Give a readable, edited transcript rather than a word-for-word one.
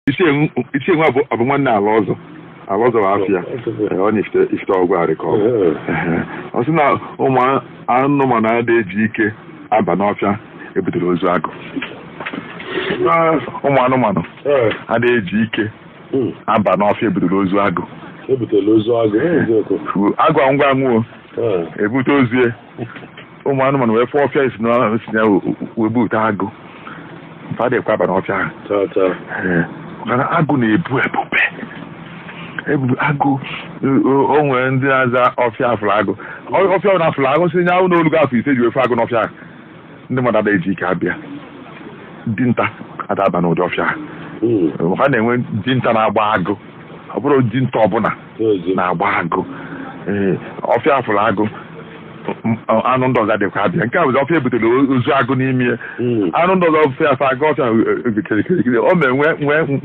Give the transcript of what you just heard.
Ichie nwa bụ nwanne ala ọzọ, ala ọzọ bụ afịa. Ee, ọ na ifite ọgwụ arị ka ọ bụ. Ehe. Ọ sị na ụmụ anụmanụ adịghị eji ike aba n'ọfịa ebutere ozu agụ. Ụmụ anụmanụ adịghị eji ike aba n'ọfịa ebutere ozu agụ. Ebutela ozu agụ, eziokwu. Agụ ngwa anwụọ ebute ozu ya, ụmụ anụmanụ wee fụọ ọfịa esi na si ya wee bute agụ mfa adịghịkwa aba n'ọfịa ahụ. Taa taa. Ee, maka na agụ na-ebu ebube ebube agụ. O nwere ndị na-aza ọfịa afụrụ agụ. Ọfịa ọ na-afụrụ agụ si nye ahụ n'olu afọ 5 ji wefe agụ n'ọfịa ahụ. Ndị mmadụ adịghị eji ike abịa, dinta adaba n'ụdị ọfịa ahụ. Ha na-enwe dinta na-agba agụ, ọ bụrụ dinta ọbụla na-agba agụ. Ee, ọfịa afụrụ agụ, anụ ndị ọzọ adịkwa abịa. Nke a bụzi ọfịa ebutere ozu agụ n'ime ya. Anụ ndị ọzọ ọfịa afọ agụ ọfịa kirikiri o mee nwee nwee.